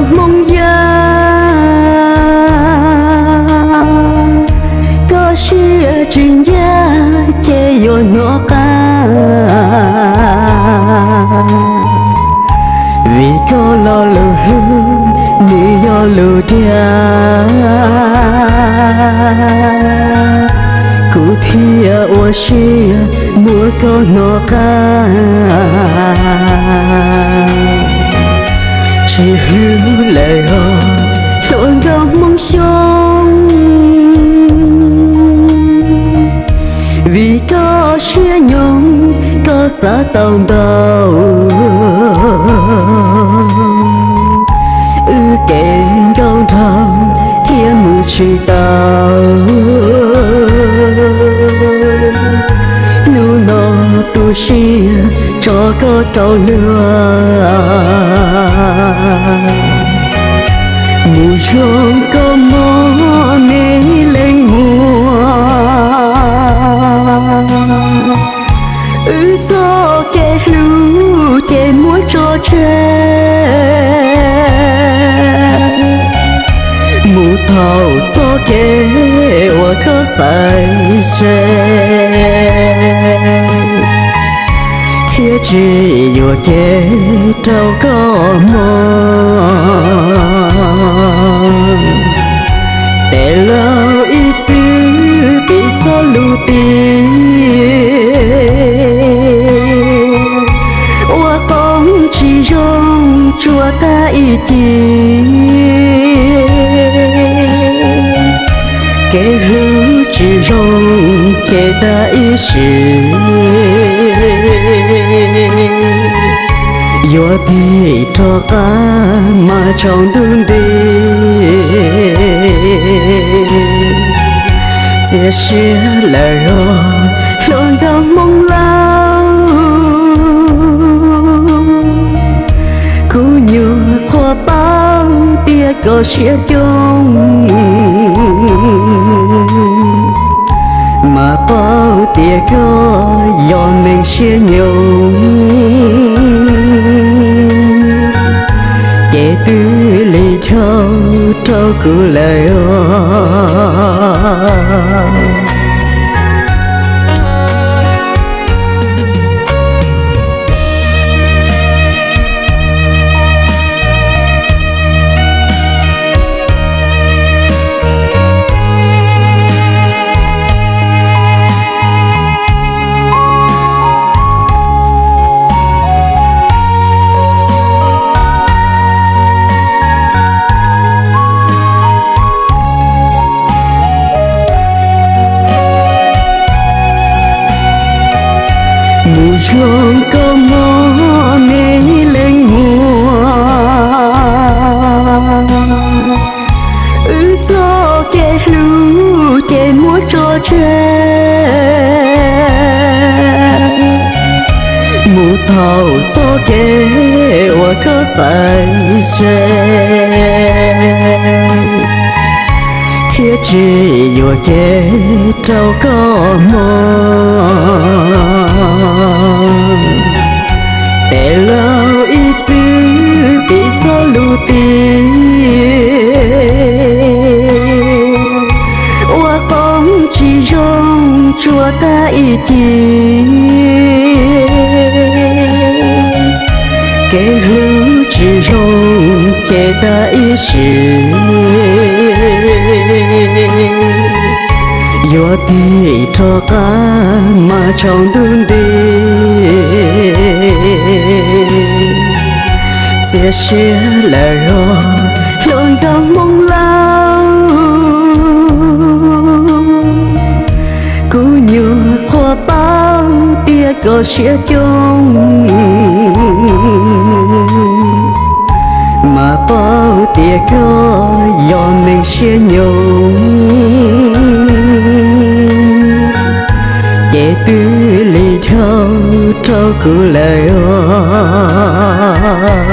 Hmoob yawg, koj siab tsis ncaj ces yuav hnov qab, vim koj lo lus hlub nws yog lus diag, kuv thiaj ua siab muab koj hnov qab. Tsis hlub lawm os hluas nkauj Hmoob Xyooj, vim koj siab nyoog koj xav tau ntau, wb kev nkauj nraug thiaj mus tsis tau. Hnub no tu siab tso koj rau luag, mus zoo koj mog me leej muam. Wb txoj kev hlub ces muab tso tseg, mus thaum txoj kev uas koj xaiv se, thiab tsis yuam kev rau koj mog. Tes laus ib txwm piv txoj lus tias, ua qoob tsis zoo tsuas tag ib ci, kev hlub tsis zoo ces tag ib sim, yuav tig rov qab mas tsaus ntuj nti. Txias siab lawm os hluas nkauj Hmoob Lauj, kuv nyuam qhuav paub tias koj siab coob, mas paub tias koj yog neeg siab nyoog, ces twb lig dhau rau kuv lawm os. Mus zoo koj mog me leej muam, wb txoj kev hlub ces muab tso tseg, mus thaum txoj kev uas koj xaiv se, thiab tsis yuam kev rau koj mog. Tes laus ib txwm piv txoj lus tias, ua qoob tsis zoo tsuas tag ib ci, kev hlub tsis zoo ces tag ib sim, yuav tig rov qab mas tsaus ntuj nti. Txias siab lawm os hluas nkauj Hmoob Lauj, kuv nyuam qhuav paub tias koj siab coob, mas paub tias koj yog neeg siab nyoog, ces twb lig dhau rau kuv lawm os.